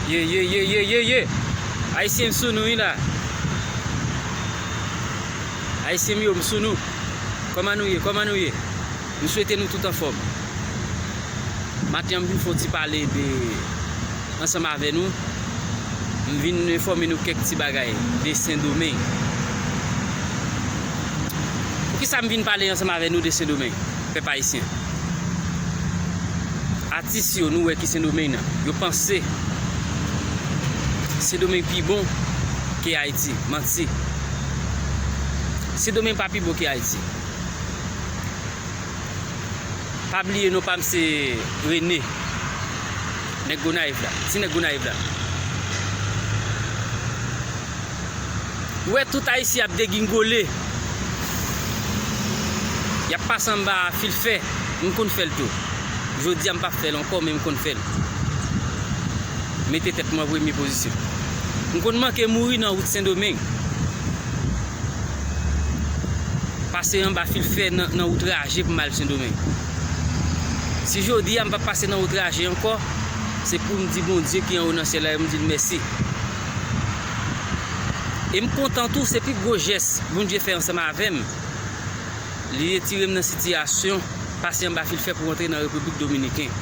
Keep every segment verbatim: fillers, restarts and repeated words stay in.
Ye, ye, ye, ye, ye, ye. Ayisyen, m sou nou, wi, la. Ayisyen m yo, m sou nou. Kòman nou ye? Kòman nou ye? M swete nou tout anfòm. Maten an, m vin fè yon ti pale de, ansanm avè nou. M vin enfòme nou kèk ti bagay de Sendomeng. Poukisa m vin pale ansanm avè nou de Sendomeng, pèp ayisyen? Atis yo, nou wè ki Sendomeng nan, yo panse Sendomeng pi bon ke Ayiti. Manti. Sendomeng pa pi bon ke Ayiti. Pa bliye non pa m se Rene. Nèg Gonayiv la. Ti nèg Gonayiv la. Ou wè tout Ayisyen ap degingole. Y ap pase anba fil fè. M konn fè l tou. Jodi a m p ap fè l ankò, men m konn fè l. Mete tèt mwen an premye pozisyon. M konn manke mouri nan wout Sendomeng. Pase anba fil fè nan, nan wout raje pou m al Sendomeng. Si jodi a m p ap pase nan wout raje ankò, se pou m di Bondye ki anwo nan syèl la, e m di l mèsi. E m kontan tou, se pi gwo jès Bondye fè ansanm avè m. Li retire m nan sitiyasyon pase anba fil fè pou antre nan Repiblik Dominiken.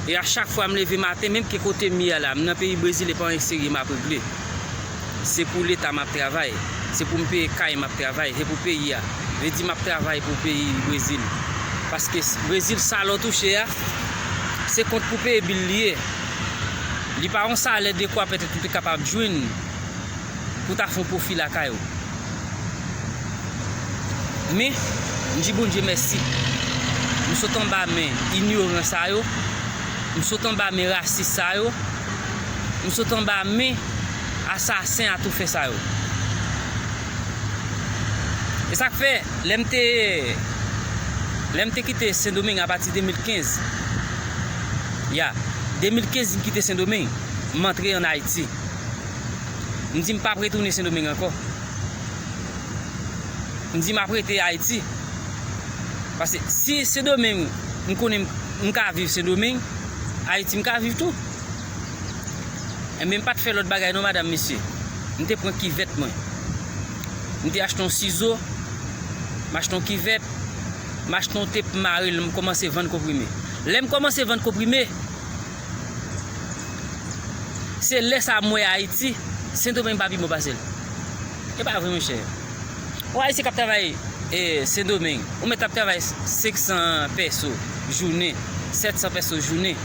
E a chak fwa m leve maten, menm ke kote m ye a la, m nan peyi Brezil, e pa anyen serye m ap regle. Se pou Leta m ap travay. Se pou m peye kay m ap travay. Se pou peyi a. Vle di m ap travay pou peyi Brezil. Paske s-, Brezil, salè w touche a, se kont pou peye bil li ye. Li pa yon salè dekwa petèt ou te kapab jwenn pou ta fè yon pwofi lakay ou. Men, m di Bondye mèsi. M sot anba men inyoran sa yo. M sot anba men rasis sa yo. M sot anba men asasen atoufè sa yo. E sa k fè, lè m te, lè m te kite Sendomeng apati de mil kenz, ya, de mil kenz m kite Sendomeng, m antre ann Ayiti. M di m p ap retounen Sendomeng ankò. M di m ap rete Ayiti. Paske si Sendomeng, m konnen m, m ka viv Sendomeng, Ayiti m ka viv tou. Enben, m pa t fè lòt bagay non, madanm, mesye. M te pran kivèt mwen. M te achte yon sizo, m achte yon kivèt, m achte yon tep, m mare l, m kòmanse vann konprime. Lè m kòmanse vann konprime, se lè sa a m wè Ayiti, Sendomeng pa pi bon pase l. E pa vre, monchè. Yon Ayisyen k ap travay, e, Sendomeng, ou mèt ap travay senk san pèso jounen, sèt san pèso jounen.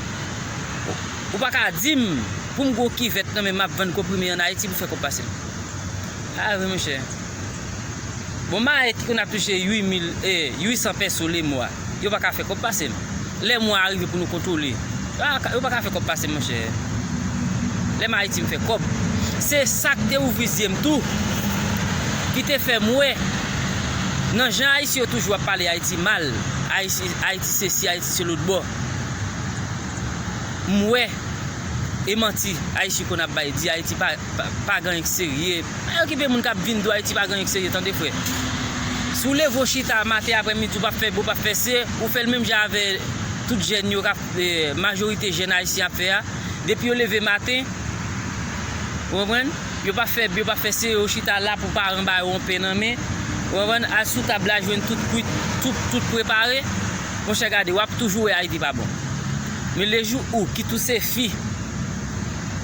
Ou, ou pa ka di m, pou m gen yon kivèt nan men m, m ap vann konprime ann Ayiti pou fè kòb pase m. Pa vre, monchè. Bon, mayèt ki konn ap touche uit mil, e, uit san pèso lemwa. Yo pa ka fè kòb pase m. Lè mwa a rive pou nou kontwole, yo pa ka, yo pa ka fè kòb pase m, monchè. Lè m Ayiti, m fè kòb. Se sa k te ouvri zye m tou, ki te fè m wè, nan jan Ayisyen yo toujou ap pale Ayiti mal, Ayiti, Ayiti sesi, Ayiti se lòtbò. M wè, e manti Ayisyen konn ap bay, di Ayiti pa, pa, pa gen anyen k serye. Pa okipe moun k ap vin di w Ayiti pa gen anyen k serye, tande, frè. Si w leve w chita maten, aprèmidi, w p ap fè B, w p ap fè C, ou fè l menm jan avè tout jèn yo k ap, e, majorite jèn ayisyen ap fè a. Depi yo leve maten, ou konprann? Yo p ap fè B, yo p ap fè C, yo chita la pou paran ba yo yon pen nan men. Ou konprann? Al sou tab la, jwenn tout kwit, tout, tout prepare. Monchè, gade, w ap toujou wè Ayiti pa bon. Men lejou ou kit ou se fi,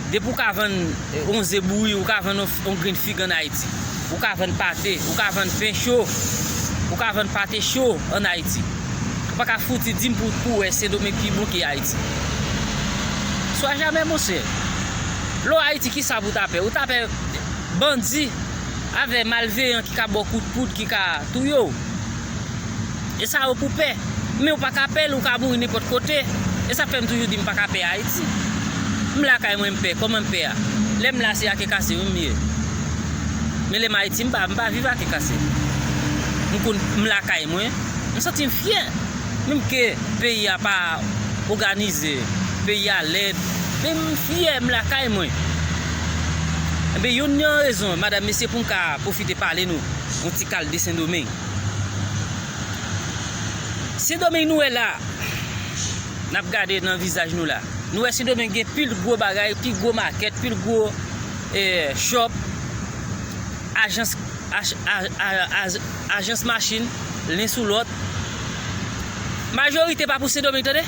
depi w ka vann, e, yon ze bouri, ou ka vann yon, yon grenn fig ann Ayiti. Ou ka vann pate, ou ka vann pen cho, ou ka vann pate cho ann Ayiti. Ou pa ka fouti di m pou, pou w wè Sendomeng pi bon ke Ayiti. Swa jamè, monchè. Lè w Ayiti, kisa pou w ta pè? Ou ta pè bandi avè malveyan ki ka ba w kout poud, ki ka touye w. E sa yo pou pè. Men ou pa ka pè l, ou ka mouri nenpòt kote. E sa k fè m toujou di m pa ka pè Ayiti. M lakay mwen, m pè. Kòman m pè a? Lè m la, se ake kase wi m ye. Men lè m Ayiti, m pa, m pa viv ake kase. M konn, m lakay mwen. M santi m fyè. Menm ke peyi a pa òganize, peyi a lèd, men m fyè, m lakay mwen. Enben, youn nan rezon, madanm, mesye, pou m ka pwofite pale nou yon ti kal de Sendomeng. Sendomeng nou wè la, n ap gade nan vizaj nou la. Nou wè Sendomeng gen pil gwo bagay, pi gwo makèt, pil gwo, eh, shop, ajans, aj- aj- aj- aj- ajans machin, len sou lòt. Majorite pa pou Sendomeng, tande.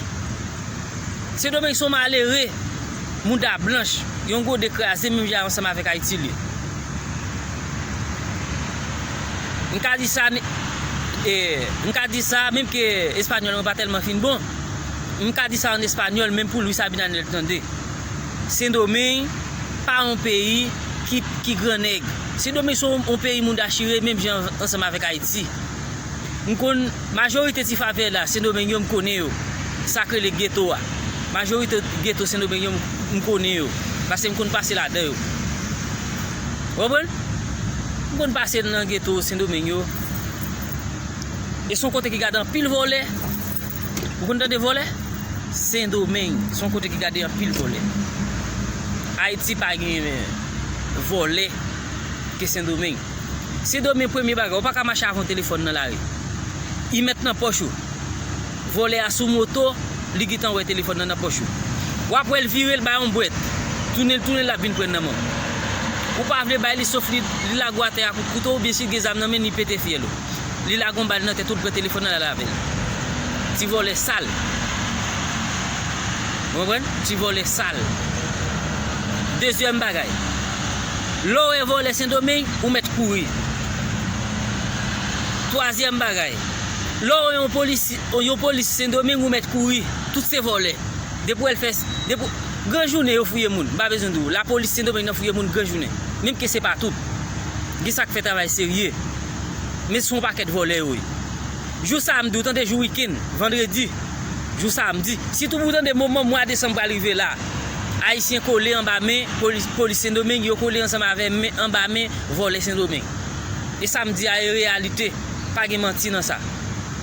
Sendomeng se yon malere, mouda blanch, yon gode kraze, menm jan ansanm avèk Ayiti li ye. M ka di sa, e, m ka di sa, menm ke espanyòl mwen pa tèlman fin bon, m ka di sa an espanyòl, menm pou Luis Abinader tande. Sendomeng pa yon peyi ki, ki grannèg. Sendomeng se yon, yon peyi mouda chire, menm jan ansanm avèk Ayiti. M konn majorite ti favela Sendomeng yo, m konnen yo. Sa k rele geto a. Majorite geto Sendomeng yo, m, m konnen yo. Paske m konn pase ladan yo. Ou konprann? M konn pase nan geto Sendomeng yo. E se yon kote ki gade anpil vòlè. Ou konn tande vòlè? Sendomeng, se yon kote ki gade anpil vòlè. Ayiti pa gen vòlè ke Sendomeng. Sendomeng, premye bagay, ou pa ka mache avè yon telefòn nan lari. Li mèt nan pòch ou. Vòlè a sou moto, li gentan wè telefòn nan nan pòch ou. W ap wè l vire, l bay yon bwèt. Tounen l, tounen l, l ap vin pran nan men w. Ou pa vle bay li, sof li, li lage w atè a kout kouto, oubyen si l gen zam nan men l, li pete fyèl ou. Li lage yon bal nan tèt ou, l pran telefòn nan, l al avè l. Ti vòlè sal. Ou konprann? Ti vòlè sal. Dezyèm bagay. Lè w wè vòlè Sendomeng, ou mèt kouri. Twazyèm bagay. Lè w wè yon polis, yon polis Sendomeng, ou mèt kouri. Tout se vòlè. Depi w wè l fè, depi, gran jounen yo fouye moun. M pa bezwen di w. Lapolis Sendomeng nan fouye moun gran jounen. Menm ke se pa tout. Gen sa k fè travay serye. Men se yon pakèt vòlè yo ye. Jou samdi, ou tande, jou wikenn, vandredi, jou samdi. Sitou pou w tande moman mwa desanm pral rive la. Ayisyen kole anba men polis, polis Sendomeng, yo kole ansanm avè men, anba men vòlè Sendomeng. E sa m di a e reyalite, pa gen manti nan sa.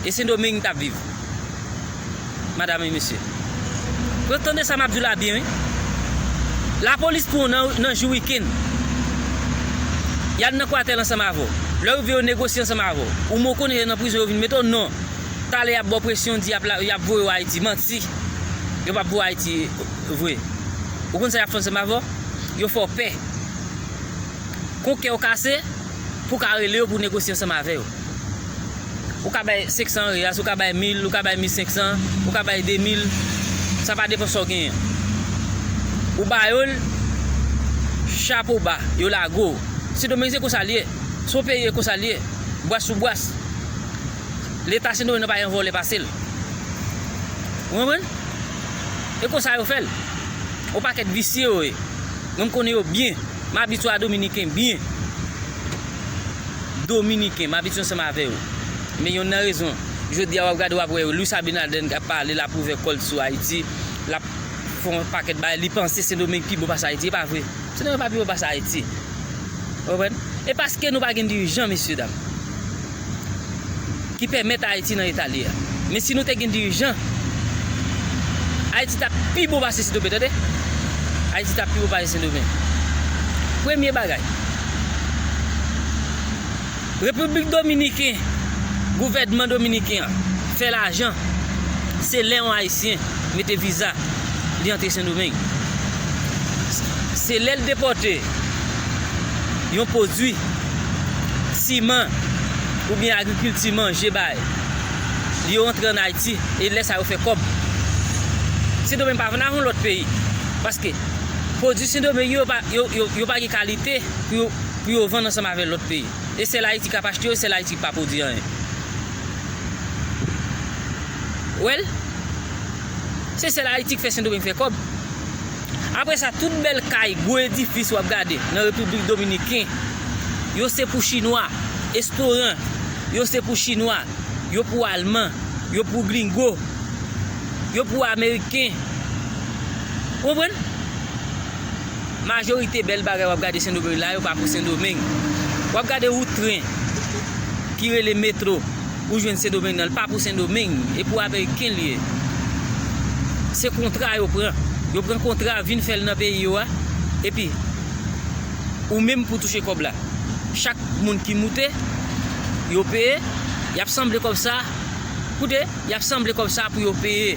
E Sendomeng n t ap viv. Madam e mesye. Tande sa m ap di w la byen, wi. Lapolis pran w nan, nan jou wikenn. Y al nan kwatè l ansanm avè w. Lè yo rive, yo negosye ansanm avè w. Ou men w konnen nan prizon yo vin mete w, non. Talè y ap ba w presyon, di y ap la, y ap voye w Ayiti. Manti. Yo p ap voye w Ayiti vre. Ou konn sa y ap fè ansanm avè w? Yo fè w pè. Kon kè w kase, pou w ka rele yo pou negosye ansanm avè yo. Ou ka bay senksan reas, ou ka bay mil, ou ka bay mil senksan, ou ka bay de mil. Sa pa depann sa w genyen. Ou ba yo l, chapo ba, yo lage w. Sendomeng se konsa l ye. Se yon peyi e konsa l ye. Bwas sou bwas. Leta Sendomeng nan pa gen vòlè pase l. Ou konprann? E konsa yo fè l. Yon pakèt visye yo ye. Mwen m konnen yo byen. M abitye a Dominiken byen. Dominiken, m abitye ansanm avè yo. Men yonn nan rezon, jodi a w ap gade, w ap wè Luis Abinader k ap pale, l ap ouvè kò l sou Ayiti, l ap fè yon pakèt bagay, li panse Sendomeng pi bon pase Ayiti. E pa vre. Sendomeng pa pi bon pase Ayiti. Ou konprann? E paske nou pa gen dirijan, mesye dam, ki pèmèt Ayiti nan eta l ye a. Men si nou te gen dirijan, Ayiti t ap pi bon pase Sendomeng, tande. Ayiti t ap pi bon pase Sendomeng. Premye bagay. Repiblik Dominiken, gouvènman dominiken an fè lajan, se lè yon Ayisyen mete viza, li antre Sendomeng. Se lè l depòte yon pwodui, siman, oubyen agrikilti, manje, bay, yo antre ann Ayiti, e lè sa yo fè kòb. Sendomeng pa vann ak yon lòt peyi, paske pwodui Sendomeng yo pa, yo, yo, yo pa gen kalite pou yo, pou yo vann ansanm avèk lòt peyi. E sèl Ayiti k ap achte yo, e sèl Ayiti k pa pwodui anyen. Ou wè l? Se sèl Ayiti k fè Sendomeng fè kòb. Apre sa, tout bèl kay, gwo edifis w ap gade nan Repiblik Dominiken, yo se pou Chinwa. Restoran, yo se pou Chinwa. Yo pou Alman. Yo pou gringo. Yo pou Ameriken. Ou konprann? Majorite bèl bagay w ap gade Sendomeng la, yo pa pou Sendomeng. W ap gade wout tren ki rele metro, ou jwenn Sendomeng nan, li pa pou Sendomeng, e pou Ameriken li ye. Se kontra yo pran. Yo pran kontra, vin fè l nan peyi yo a. Epi, ou menm pou touche kòb la. Chak moun ki moute, yo peye, y ap sanble kòb sa. Koute, y ap sanble kòb sa pou yo peye.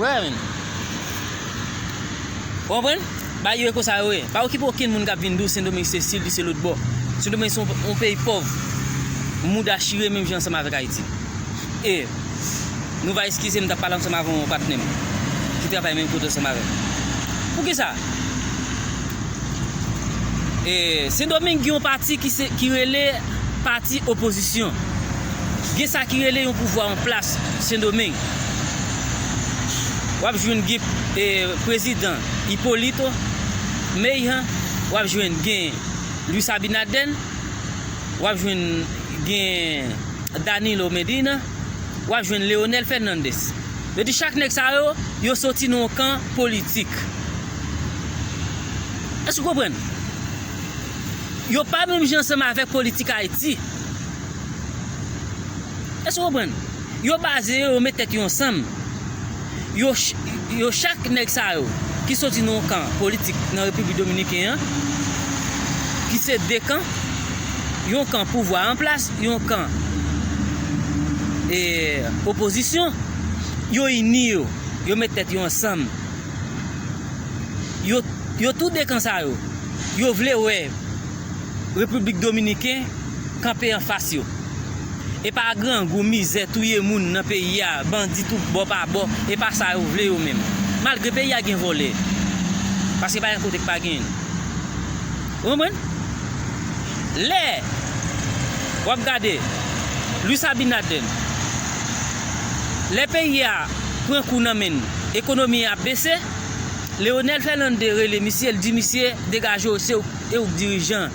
Wè, men. Ou konprann? Bagay yo e konsa yo ye. Pa okipe okenn moun k ap vin di w Sendomeng se sil, li se lòt bò. Sendomeng se yon, yon peyi pòv. Mouda chire menm jan ansanm avèk Ayiti. E nou va eskize m, m t ap pale ansanm avè yon patnè m ki travay menm kote ansanm avè m. Poukisa? E, Sendomeng gen yon pati ki se, ki rele pati opozisyon. Gen sa ki rele yon pouvwa an plas Sendomeng. W ap jwenn gen, e, prezidan Hipólito Mejía, w ap jwenn gen Luis Abinader, w ap jwenn gen Danilo Medina, w ap jwenn Leonel Fernandez. Yo di chak nèg sa yo, yo soti nan yon kan politik. Èske w konprann? Yo pa menm jan ansanm avèk politik Ayiti. Èske w konprann? Yo baze yo, yo met tèt yo ansanm. Yo ch-, yo chak nèg sa yo ki soti nan yon kan politik nan Repiblik Dominiken an, ki se de kan, yon kan pouvwa an plas, yon kan, e, opozisyon, yo ini yo, yo met tèt yo ansanm. Yo, yo tou de kan sa yo, yo vle wè Repiblik Dominiken kanpe anfas yo. E pa grangou, mizè, touye moun nan peyi a, bandi tout bò pa bò, e pa sa yo vle yo menm. Malgre peyi a gen vòlè, paske pa gen kote k pa genyen. Ou konprann? Lè w ap gade Luis Abinader, lè peyi a pran kou nan men l, ekonomi a ap bese, Leonel Fernandez rele misye, l di misye, degaje w, se ou, e ou k dirijan.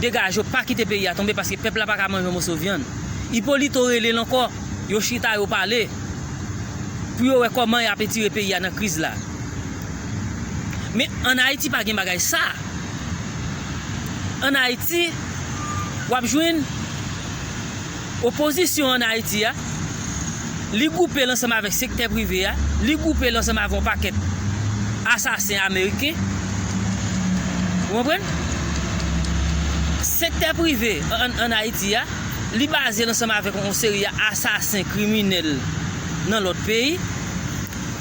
Degaje w, pa kite peyi a tonbe, paske pèp la pa ka manje yon moso vyann. Hipólito rele l ankò, yo chita, yo pale pou yo wè kòman y ap etire peyi a nan kriz la. Men ann Ayiti pa gen bagay sa. Ann Ayiti, w ap jwenn opozisyon ann Ayiti a, li gwoupe l ansanm avèk sektè prive a, li gwoupe l ansanm avèk yon pakèt asasen ameriken. Ou konprann? Sektè prive ann, ann Ayiti a, li baze l ansanm avèk yon seri a asasen kriminèl nan lòt peyi.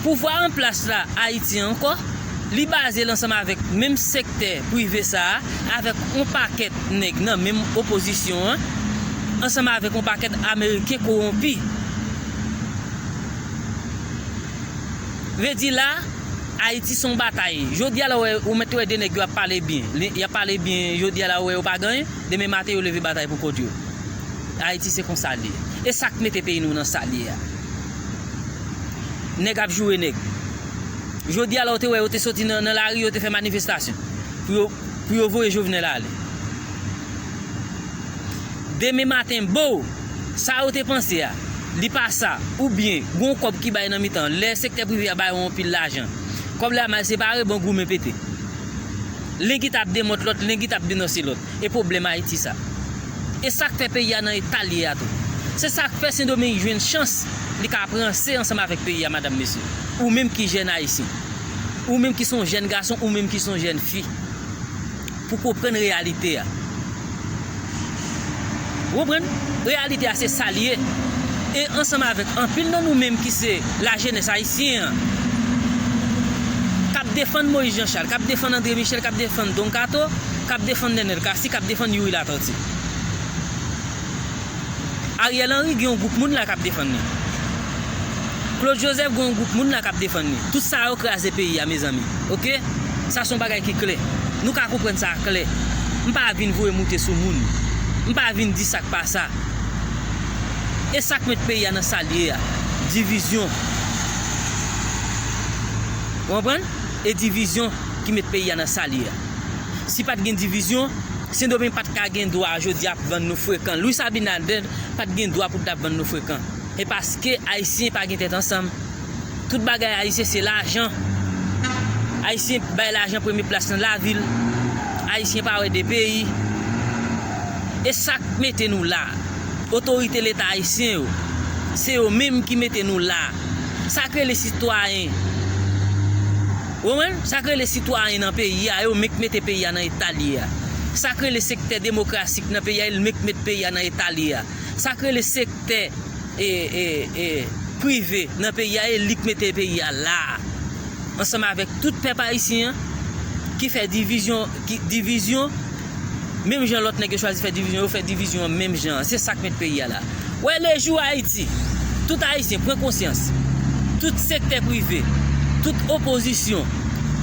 Pouvwa an plas la, Ayiti ankò, li baze l ansanm avèk menm sektè prive sa a, avèk yon pakèt nèg nan menm opozisyon an, ansanm avèk yon pakèt Ameriken kowonpi. Vle di la, Ayiti se yon batay. Jodi a la, w wè, ou mèt wè de nèg yo ap pale byen. Li, y ap pale byen, jodi a la, w wè yo pa gen anyen. Demen maten, yo leve batay pou kont yo. Ayiti se konsa l ye. E sa k mete peyi nou nan sa l ye a. Nèg ap joure nèg. Jodi a la, ou te wè yo te soti nan, nan lari, yo te fè manifestasyon pou yo, pou yo voye Jovenel ale. Demen maten, bow, sa yo te panse a, li pa sa, oubyen gon kòb ki bay nan mitan, lè sektè prive a bay yon pil lajan. Kòb la mal separe, bon, goumen pete. Len ki t ap demòt lòt, len ki t ap denonse lòt. E pwoblèm Ayiti sa. E sa k fè peyi a nan eta l ye a tou. Se sa k fè Sendomeng jwenn chans li ka pranse ansanm avèk peyi a, madanm, mesye. Ou menm ki jèn ayisyen, ou menm ki se yon jèn gason, ou menm ki se yon jèn fi, pou konprann reyalite a. Ou konprann? Reyalite a se sa l ye. E ansanm avèk anpil nan nou menm ki se lajenès ayisyen an, k ap defann Moïse Jean Charles, k ap defann André Michel, k ap defann Don Kato, k ap defann Nenel Cassy, k ap defann Youri Latortue. Ariel Henry gen yon gwoup moun la k ap defann li. Claude Joseph gen yon gwoup moun la k ap defann li. Tout sa yo kraze peyi a, mezanmi. Oke? Sa se yon bagay ki klè. Nou ka konprann sa klè. M pa vin voye moute sou moun. M pa vin di sa k pa sa. E sa k met peyi a nan sa l ye a. Divizyon. Ou konprann? E divizyon ki met peyi a nan sa l ye a. Si pa t gen divizyon, Sendomeng pa t ka gen dwa jodi a ap vann nou frekan. Luis Abinader pa t gen dwa pou t ap vann nou frekan. E paske Ayisyen pa gen tèt ansanm. Tout bagay Ayisyen se lajan. Ayisyen bay lajan premye plas nan lavil. Ayisyen pa wè de peyi. E sa k mete nou la. Otorite Leta ayisyen yo, se yo menm ki mete nou la. Sa k rele sitwayen. Ou konprann? Sa k rele sitwayen nan peyi a, yo menm k mete peyi a nan eta l ye a. Sa k rele sektè demokratik nan peyi a, yo menm k met peyi a nan eta l ye a. Sa k rele sektè, e, e, e, prive nan peyi a, e li k mete peyi a la. Ansanm avèk tout pèp ayisyen an, ki fè divizyon, ki, divizyon, menm jan lòt nèg yo chwazi fè divizyon, yo fè divizyon an menm jan an. Se sa k met peyi a la. Wè lejou Ayiti, tout Ayisyen pran konsyans. Tout sektè prive, tout opozisyon,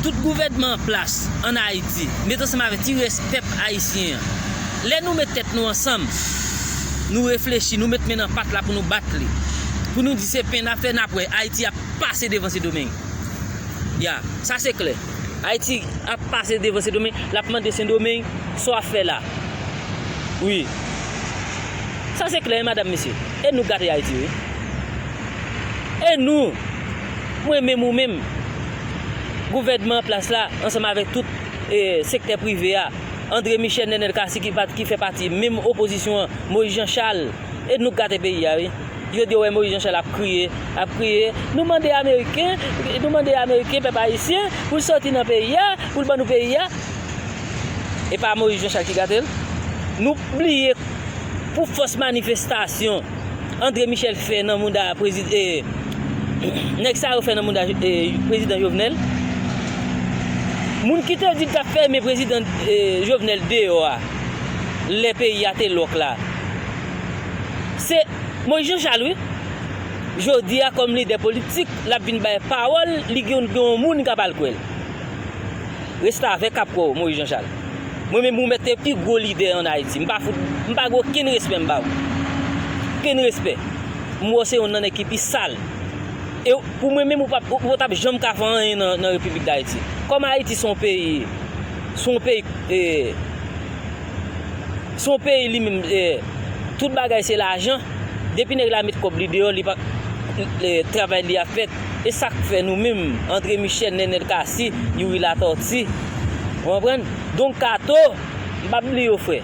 tout gouvènman an plas ann Ayiti, met ansanm avèk ti rès pèp ayisyen an. Lè nou met tèt nou ansanm, nou reflechi, nou met men nan pat la pou nou bat li. Pou nou di se pen n ap fè, n ap wè Ayiti ap pase devan Sendomeng. Ya, sa se klè. Ayiti ap pase devan Sendomeng, l ap mande Sendomeng, "Sa w ap fè la?" Wi. Sa se klè, wi, madanm, mesye. E nou k gate Ayiti, wi. E nou, mwen menm, ou menm, gouvènman an plas la, ansanm avèk tout, e, sektè prive a, André Michel, Nenel Cassy ki pa, ki fè pati menm opozisyon an, Moïse Jean Charles, e nou k gate peyi a, wi. Jodi a, w wè Moïse Jean Charles ap kriye, ap kriye, "Nou mande Ameriken, nou mande Ameriken, pèp ayisyen, pou l sòti nan peyi a, pou l ban nou peyi a." E pa Moïse Jean Charles ki gate l. Nou bliye pou fòs manifestasyon André Michel fè nan mouda prezid-, e, nèg sa yo fè nan mouda, e, prezidan Jovenel. Moun ki te di l t ap fèmen prezidan, e, Jovenel deyò a, lè peyi a te lòk la, se Moïse Jean Charles, wi. Jodi a, kòm lidè politik, l ap vin bay pawòl, li gen, gen yon moun k ap al kwè l. Restavèk k ap kwè w, Moïse Jean Charles. Mwen menm, ou mèt te pi gwo lidè ann Ayiti. M pa fout, m pa gen okenn respè m ba ou. Okenn respè. M wè w se youn nan nèg ki pi sal. E pou mwen menm, ou p ap, ou, ou p ap janm ka fè anyen nan, nan Repiblik Dayiti. Kòm Ayiti se yon peyi, se yon peyi, e, se yon peyi li menm, e, tout bagay se lajan. Depi nèg la met kòb li deyò, li pa, e, travay li ap fèt. E sa k fè nou menm, André Michel, Nenel Cassy, Youri Latortue, ou konprann? Don Kato, m p ap bliye w, frè.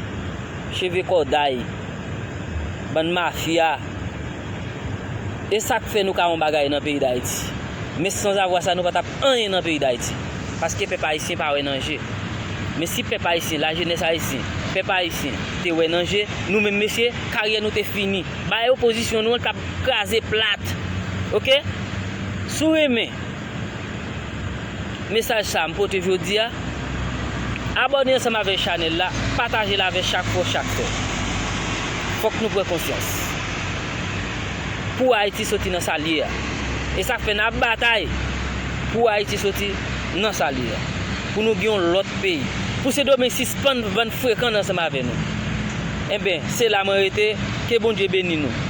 Cheve kòday, bann mafya. E sa k fè nou ka yon bagay nan peyi Dayiti. Men sanzavwa sa, nou pa t ap anyen nan peyi Dayiti. Paske pèp ayisyen pa wè nan je. Men si pèp ayisyen, lajenès ayisyen, pèp ayisyen te wè nan je, nou menm mesye, karyè nou te fini. Bagay opozisyon nou an t ap kraze plat. Oke? Si w renmen mesaj sa a m pote jodi a, abòne ansanm avèk chanèl la, pataje l avè chak frè w, chak sè w. Fòk nou pran konsyans. Pou Ayiti soti nan sa l ye a. E sa k fè n ap batay pou Ayiti soti nan sa l ye a. Pou nou gen yon lòt peyi. Pou Sendomeng sispann vann frekan ansanm avè nou. Enben, se la mwen rete. Ke Bondye beni nou.